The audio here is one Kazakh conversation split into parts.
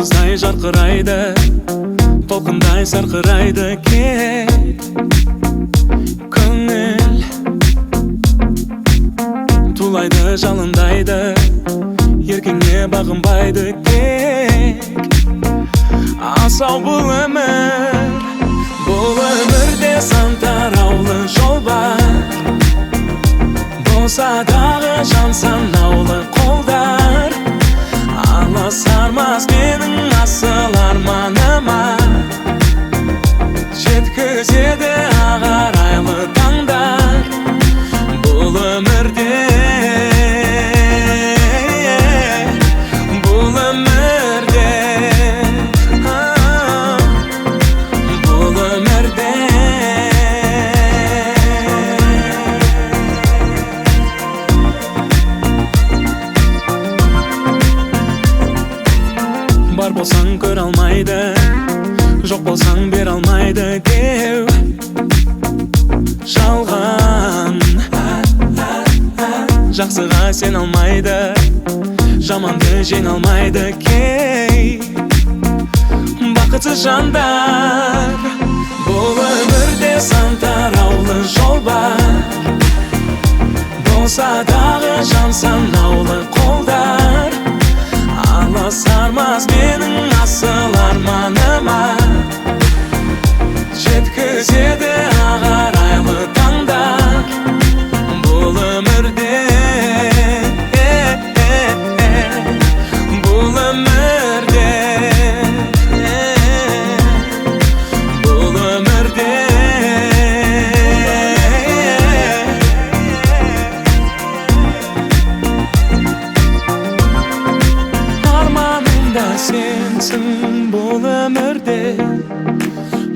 Жұлдыздай жарқырайды, толқындай сарқырайды кек көңіл. Тулайды, жалындайды, еркіңе бағынбайды тек. Асау бұл өмір, бұл өмірде сан тараулы жол бар. Болса дағы жан санаулы қолдар, аласармас менің асыл арманыма. Жеткізеді ақ арайлы таңдар бұл өмірде, бұл өмірде, бұл өмірде. Бар болсаң көре алмайды, жоқ болсаң бере алмайды деу жалған. Жақсыға сен алмайды, жаманды жеңе алмайды кей бақытсыз жандар. Бұл өмірде сан тараулы жол бар, болса дағы жан санаулы қолдар, аласармас менің асыл арманыма. Жеткізеді ақ арайлы таңдар бұл өмірде, бұл өмірде, бұл өмірде. Арманымда сенсің бұл өмірде,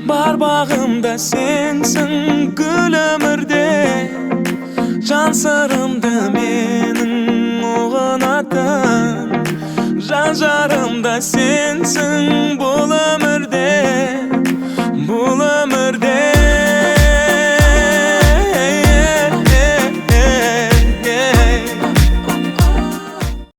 бар бағымда сенсің гүл өмірде. Жан сырымды менің ұғынатын, жан жарымда сенсің бұл өмірде.